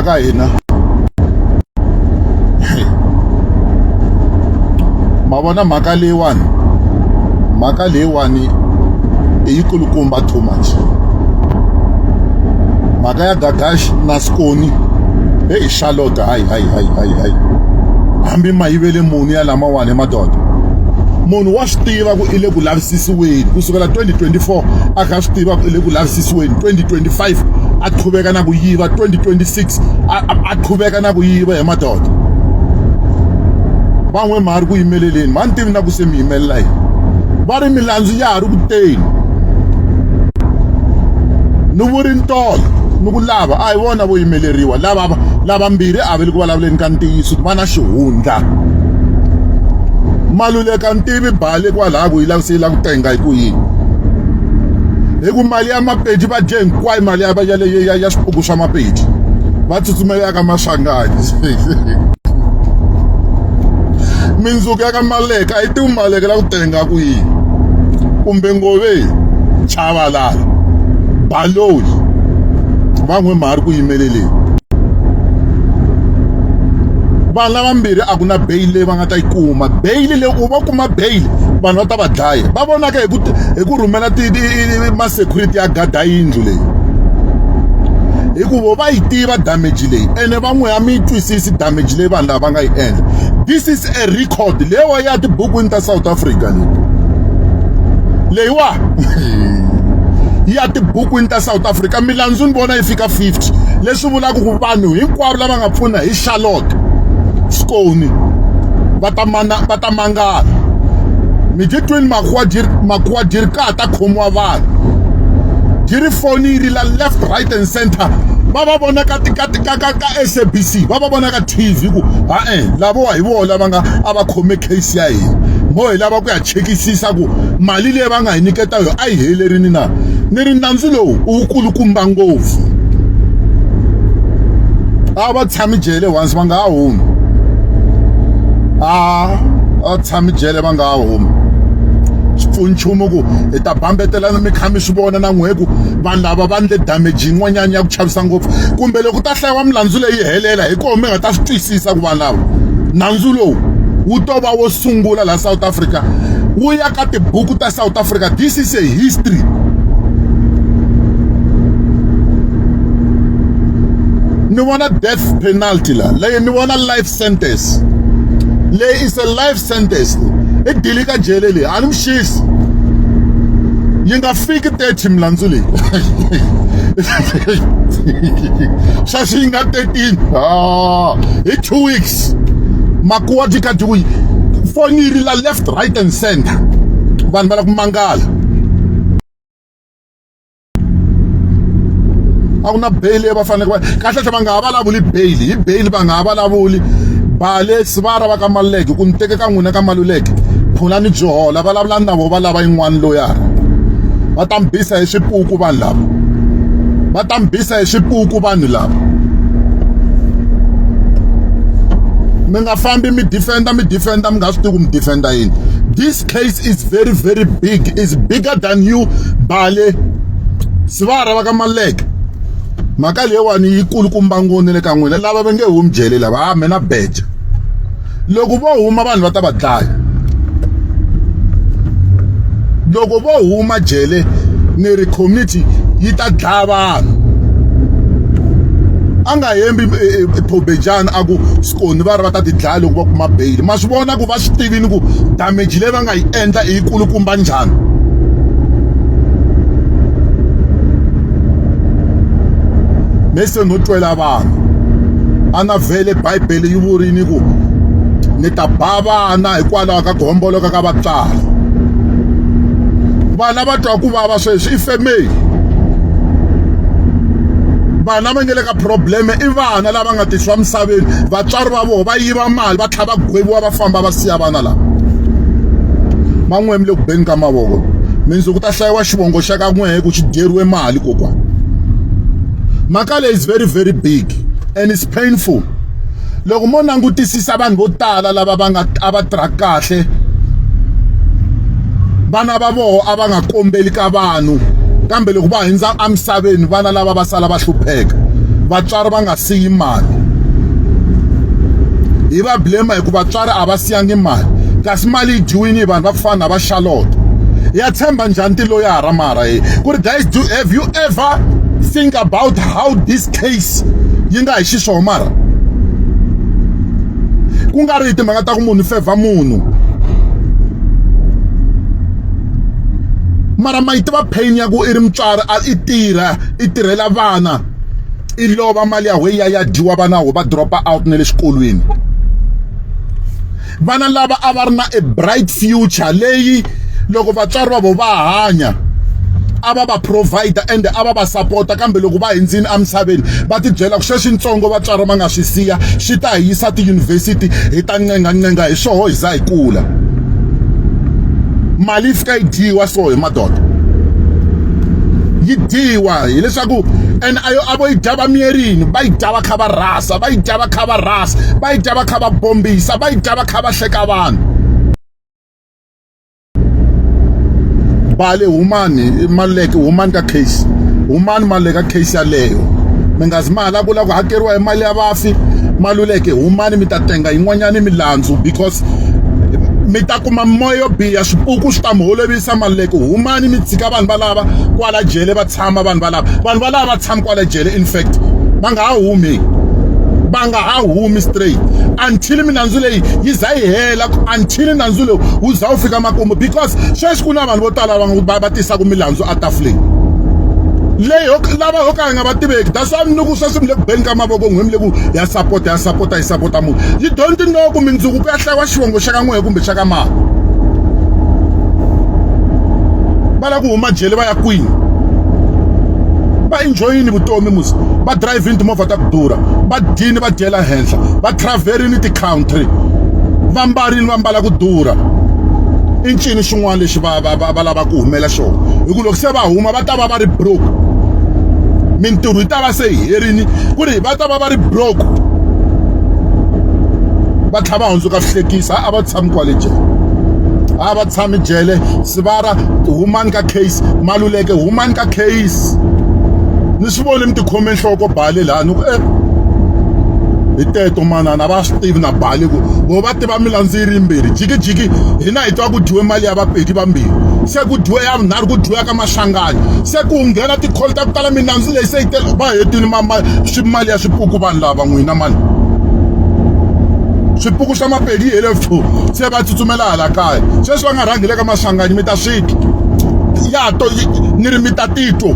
Ka hina ma vona mhaka leyiwani, mhaka leyiwani i yi kulukumba too much. Mhaka ya Gagash na Skoni heyi Charlotte hayi hayi hayi hayi hayi hambi mayivele muni ya lamawani madoda. Munhu wa swi tiva ku i le ku lavisisiweni kusukela 2024 a kha swi tiva ku i le ku lavisisiweni 2025 a qhuveka na ku yiva 2026 a qhuveka na ku yiva hi madoda van'we ma ri ku yimeleleni ma ni tivi na ku se mi yimelela yini va ri milandzu ya ha ri ku teni ni vuri ntolo ni ku lava a hi vona vo yimeleriwa lava lavambirhi a va le ku vulavuleni ka ntiyiso va na xihundla Maluleka ntivi bale kwalaha ku yi la se yi la ku tenga hi ku yini hi ku mali ya mapedi va dye hinkwayo mali ya ya ya ya swipuku swa mapedi va tsutsumela ka maswanganyi mindzuku ya ka Maleka a yi tivi Maleka la ku tenga ku yini kumbe Ngoveni Chavalala Baloyi va n'wi mhari ku yimeleleni vanhu lavambirhi a ku na bail leyi va nga ta yi kuma bail leyi u va kuma bail vanhu va ta va dlaya va vonaka hi ku hi ku rhumela ti ma-security ya gada yindlu leyi hikuva va yi tiva damage leyi ene van'we a mi yi twisisi damage leyi vanhu lava va nga yi endla this is a record leyiwa ya tibukwini ta South Africa leyi leyiwa ya tibukwini ta South Africa milandzu ni vona yi fika 50 leswi vulaka ku vanhu hinkwavo lava nga pfuna hi Charlotte Skoni va ta mana va ta mangala mi dyi twini makuwa dyi makuwa dyi ri ka ta khomiwa vanhu dyi ri foni yi rila left right and center va va vona ka ka ka ka ka SABC va va vona ka TV ku ha-e lavowa hi vona lava nga a va khome case ya hina mo hi lava ku ya chekisisa ku mali leyi va nga hi nyiketa yona a yi helerini na ni ri nandzu lowu u wu kulukumba ngopfu a va tshami jele once va nga ha humi a va tshami jele va nga ha humi swi pfuni nchumu ku hi ta bambetelana mi kha mi swi vona na n'we ku vanhu lava va ndle damage yin'wanyana ya ku chavisa ngopfu kumbe loko ta hlayiwa milandzu leyi helela hi koho mi nga ta swi twisisa ku vanhu lava nandzu lowu wu to va wo sungula laha South Africa wu ya ka tibuku ta South Africa this is a history ni vona death penalty la leyi ni vona life sentence leyi is a life sentence i dili ka jele leyi a ni mi xisi yi nga fiki 30 milandzu leyi sweswi yi nga 13 ah, hi 2 weeks makuwa dyi ka dyi foni yi rila left right and center vanhu va la ku mangala a ku na bail leyi va faneleke va kahlekahle va nga ha vulavuli bail hi bail va nga ha vulavuli bale sivara va ka Maluleke ku ni teke ka n'wina ka Maluleke phulani byi hola vulavula na vo va lava yin'wana loyara va ta mi bisa hi swipuku vanhu lava va ta mi bisa hi swipuku vanhu lava mi nga fambi mi defender mi defender mi nga swi tivi ku mi defender yini this case is very very big is bigger than you bale sivara va ka Maluleke mhaka leyiwani yi kulukumba ngopfu le ka n'wina lava va nge humi jele lava a mina beja loko vo huma vanhu va ta va dlaya loko vo huma jele ni ri community yi ta dlaya vanhu a nga hembi eh, eh, Thobejani a ku Skoni va ri va ta ti dlaya loko va kuma bail ma swi vona ku va swi tivini ku damage leyi va nga yi endla i yikulukumba njhani me se no twela vanhu a na vhele bibele yi vurini ku ni ta ba vana hikwalaho ka ku homboloka ka vatswari vana va twa ku vava sweswi i family vana va nge le ka probleme i vana lava nga tisiwa misaveni vatswari va vona va yiva mali va tlhela va gweviwa va famba va siya vana lava man'we mi le ku beni ka mavoko mindzuku ta hlayiwa xivongo xa ka n'wehe ku xi dyeriwe mali kokwana mhaka leyi is very very big and it's painful loko mo langutisisa vanhu vo tala lava va nga a va tirha kahle vana va voho a va nga kombeli ka vanhu kambe loko va hundza emisaveni vana lava va sala va hlupheka Vatswari va nga siyi mali. Hi va blame hi ku vatswari a va siyangi mali kasi mali yi dyiwini hi vanhu va ku fana na va Charlotte. Ya tshemba njhani tiloyara mara he ku ri guys do have you ever think about how this case yi nga hi xiswona mara ku nga ri hi timhaka ta ku munhu fevha munhu mara ma yi tiva pain ya ku i ri mutswari a i tirha i tirhela vana i lova mali ya hwe ya ya dyiwa vana ho va dropa out na le xikolweni vana lava a va ri na a bright future leyi loko vatswari va vo va hanya a va va provider ende a va va sapota kambe loko va hindzini emisaveni va tibyela ku sweswi ntsongo vatswari va nga swi siya swi ta hi yisa tiyunivhesiti hi ta ncengancenga hi swoho hi za hi kula mali yi fika yi dyiwa so hi madoda yi dyiwa hileswaku and ayo a vo yi dya va miyerini va yi dya va kha va rhasa va yi dya va kha va rhasa va yi dya va kha va bombisa va yi dya va kha va hleka vanhu bale humani maleke humani ka case humani maleke ka case yaleyo mi nga zi mali ku la ku hakeriwa hi mali ya vafi maluleke humani mi ta tenga yin'wanyana milandzu because mi ta kuma moya yo biha swipuku swi ta mi holovisa maluleke humani mi tshika vanhu valava kwala jele va tshama vanhu valava vanhu valava va tshama kwala jele in fact va nga ha humi va nga ha humi straight until milandzu leyi yi za yi hela until nandzu lowu wu za wu fika makumu because sweswi ku na vanhu vo tala va va tisaka milandzu etafuleni leyi lava ho ka hi nga va tiveki that's why ni ku sweswi mi le ku beni ka mavoko n'we mi le ku ya sapota ya sapota yi sapota munhu you don't know ku mindzuku ku ya hlayiwa xivongo xa ka n'wehe kumbe xa ka mani va lava ku huma jele va ya kwini va enjoyini vutomi musi va drivini timovha ta ku durha va dyini va dyela henhla va traverini ti-country va mbarini va mbala ku durha i ncini xin'wana lexi va va va va lava ku humela xona hi ku loko se va huma va ta va va ri broke mintirho yi ta va se yi herini ku ri va ta va va ri broke va tlhela va hundzuka swihlekisa a va tshami kwale jele a va tshami jele sivara humani ka case maluleke humani ka case ni swi voni mi tikhome nhloko bale laha ni ku e hi teto manana va swi tivi na bale ku vo va tiva milandzu yi ri yimbirhi jikijiki hina hi twa ku dyiwe mali ya vapedi vambirhi se ku dyiwe ya vunharhu ku dyiwe ka maswanganyi se ku nghena tikholi ta ku tala milandzu leyi se yi tele va hetini mali ya swipuku vanhu lava n'wina mani swipuku swa mapedi yi hele fu se va tsutsumela hala kaya sweswi va nga rhangi le ka maswanganyi mi ta swi twa ya to ni ri mi ta titwa